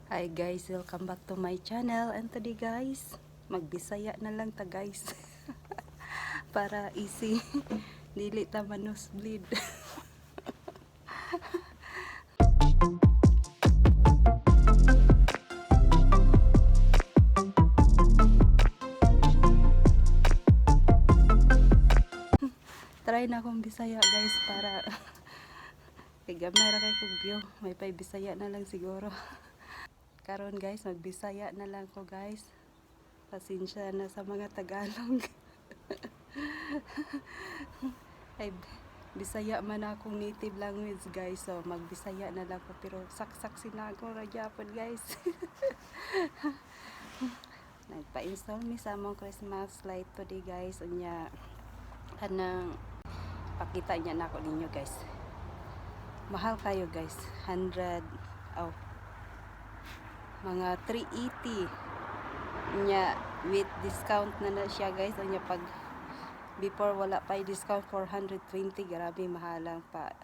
Hi guys, welcome back to my channel. And today guys, magbisaya na lang ta, guys. Para easy. Dili ta ma-nosebleed. Try na akong Bisaya, guys, para kay gamay ra kay kog view. May pay Bisaya na lang siguro. Karon guys, magbisaya na lang ko, guys. Pasensya na sa mga Tagalog. Ay, Bisaya man akong native language, guys. So magbisaya na lang ko pero saksak sinago ra gyapon, guys. Nagpa-install mi sa among Christmas light today, guys. Unya kanang pakita niya nako ninyo, guys. Mahal kayo, guys. 100, oh, mga 380 nya with discount na na siya, guys. Unya pag before wala pa discount, 420. Grabe, mahalang pa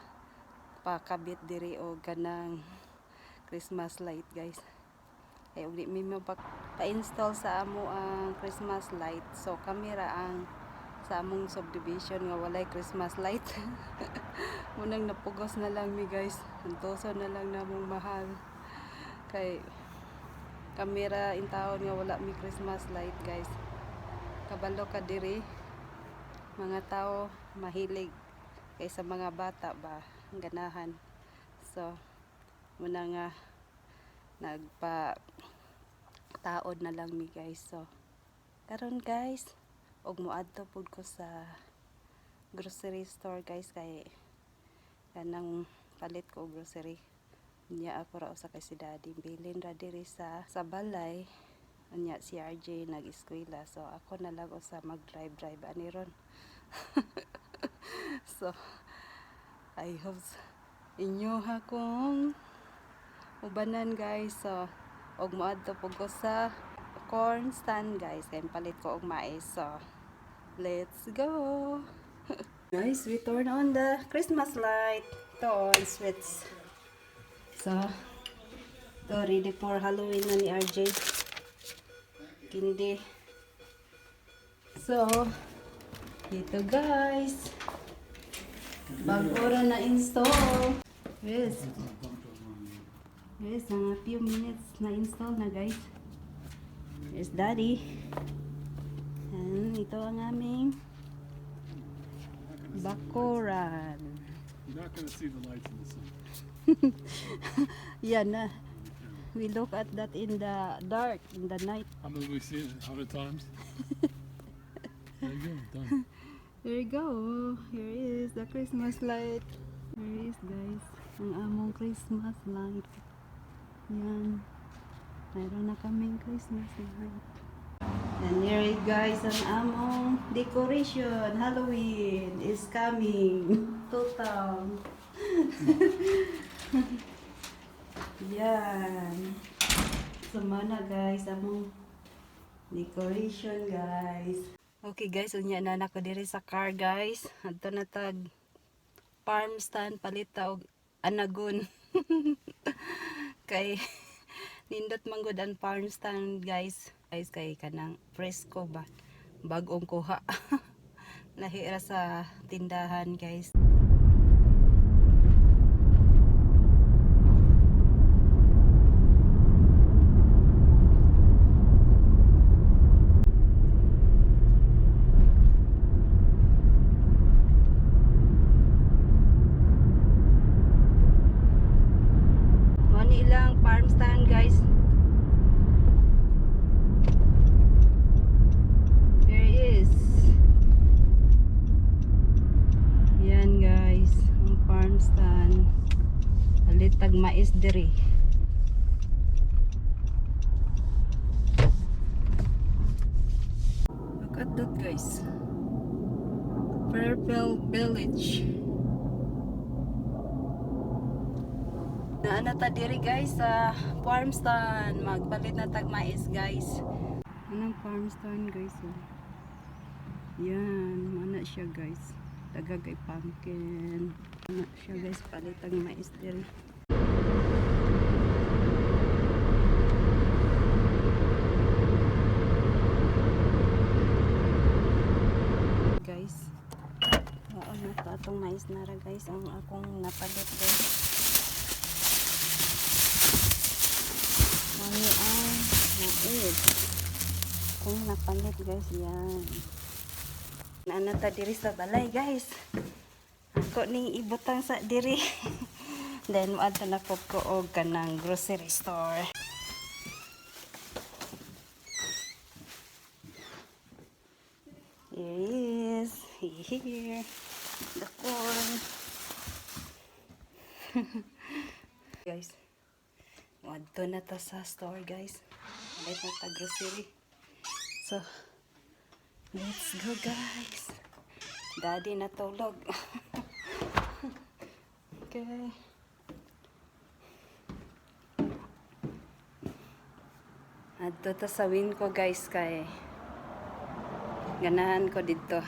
pakabit diri og kanang Christmas light, guys. Kay og di mi mo pa-install sa amo ang Christmas light, so kami ra ang sa among subdivision nga walay Christmas light. Munang napugos na lang mi, guys. Antoso na lang namong mahal kay kami ra in town nga wala mi Christmas light, guys. Kabalo ka diri mga tao mahilig kay sa mga bata ba ang ganahan. So muna nga nagpa taod na lang mi, guys. So karon guys, og moadto pud ko sa grocery store, guys, kay kanang palit ko og grocery. Unya ako ra usa kay si Daddy bilin ra diri sa balay. Unya si RJ nag-eskwela, so ako na lang usa mag drive drive ani ron. So I hope inyo akong ubanan, guys. So og moadto pud ko sa corn stand, guys, kay palit ko og mais. So let's go, guys. We turn on the Christmas light to on switch. So to ready for Halloween na ni RJ kindi. So dito, guys, bago ra na install. Yes, mga few minutes na install na, guys. Yes, Daddy. And ito ang aming bakuran. You're not going to see the lights in the sun. Yan na. We look at that in the dark, in the night. How many have we seen it? 100 times? There you go. Done. Here you go. Here is the Christmas light. Here is, guys, ang among Christmas light. Yan. Mayroon na kaming Christmas light. And here is, guys, ang among decoration. Halloween is coming to town. Yan. So, mana, guys, among decoration, guys. Okay guys, unya na nako diri sa car, guys. Adto na tag farm stand, palit ta og anagon. Kay nindot man gud ang farm stand, guys. Guys, kay kanang presko ba? Bagong kuha. Lahi ra sa tindahan, guys. Mao ni ilang farm stand, guys. Here it is. Yan guys, ang farm stand. Palit tag mais diri. Look at that, guys. Fairfield Village. Naa na ta diri, guys, sa farm stand. Magpalit na tag mais, guys. Anong farm stand, guys, oh. Yan, mana siya, guys. Daghan kay pumpkin. Mana siya, guys, palit ang mais diri. Guys, ang akong napalit, guys. Mami ang nais. Akong napalit, guys, yan. Naana ta diri sa balay, guys. Ako ning ibutang sa diri. Then moadto na ko ko og kanang grocery store. Here he is. Here. The corn. Guys, moadto na ta sa store, guys. Palit na ta grocery. So, let's go, guys. Daddy natulog. Okay. Adto ta sa Winco, guys, kay ganahan ko dito.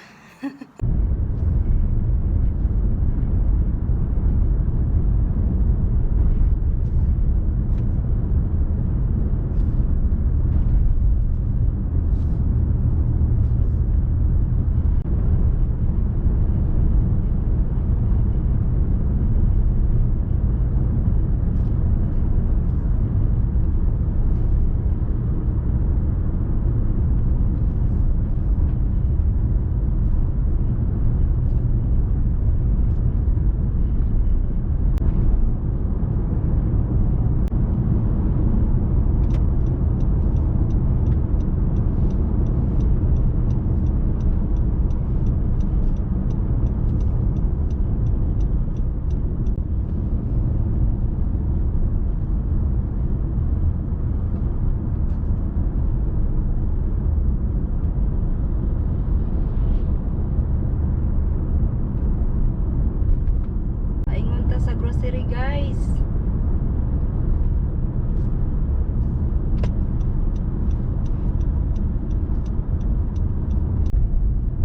Paingon ta sa grocery, guys.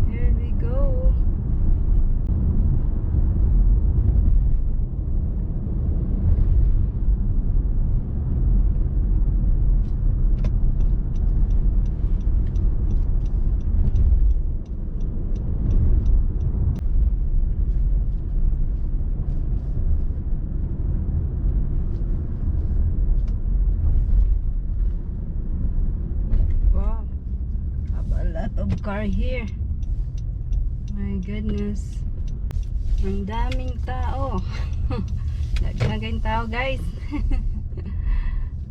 Here we go. Wow. Have a lot of car here. My goodness. Ang daming tao. Daghan tao, guys.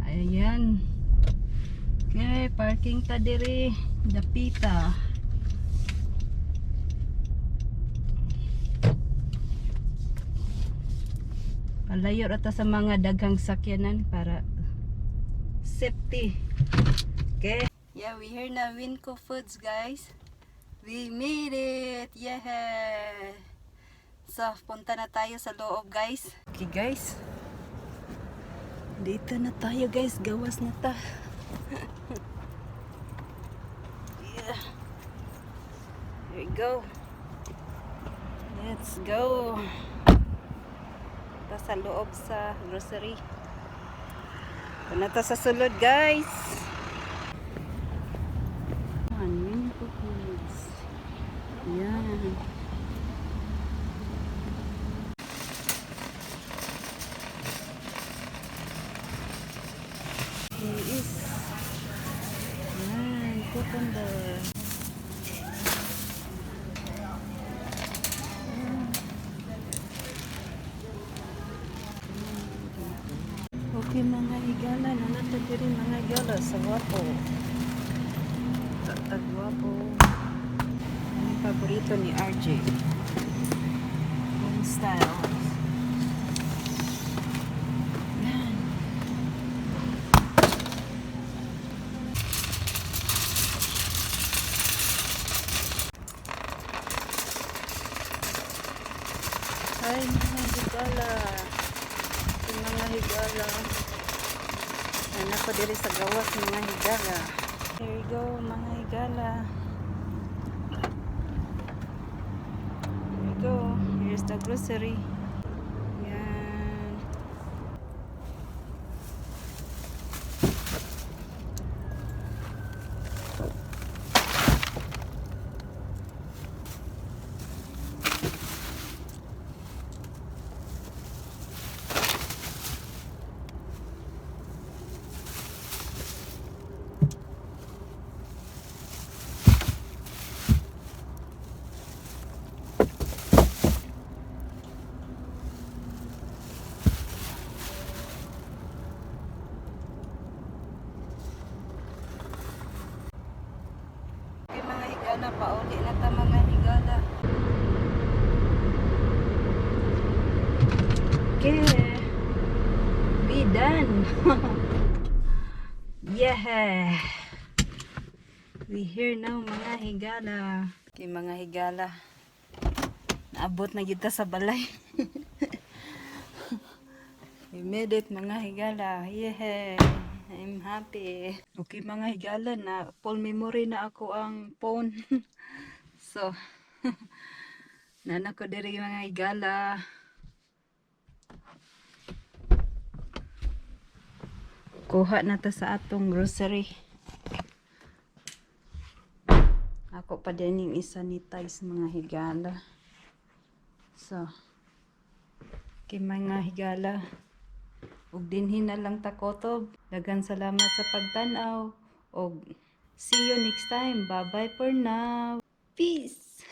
Ayan. Okay, parking ta diri. Dapita. Palayo ra ta sa mga daghang sakyanan para safety. Okay. Yeah, we here na Winco Foods, guys. We made it! Yeah! So, punta na tayo sa loob, guys. Okay, guys. Dito na tayo, guys. Gawas na ta. Yeah. Here we go. Let's go. Ta sa loob sa grocery. Ito na ta sa sulod, guys. Yan, Winco Foods. Yan. Here is. Yan, cucumber. Okay, mga higala, nanata diri, mga higala, sa wapo. Tagwapo. Ano yung paborito ni RJ? Home style. Yan. Ay, mga higala. Yung mga higala. Anak ko diri sa gawas, mga higala. Here we go, mga higala. Here we go. Here's the grocery. Yan. higala, pauli na ta, mga higala. Okay. We done. Yeah. We here now, mga higala. Okay, mga higala. Naabot na kita sa balay. We made it, mga higala. Yeah. I'm happy. Okay, mga higala, na full memory na ako ang phone. So, nana ko diri, mga higala. Kuha na ta sa atong grocery. Ako pa din yung isanitize, mga higala. So, kay mga higala, ug dinhi na lang ta kutob. Daghang salamat sa pagtan-aw og see you next time. Bye-bye for now. Peace.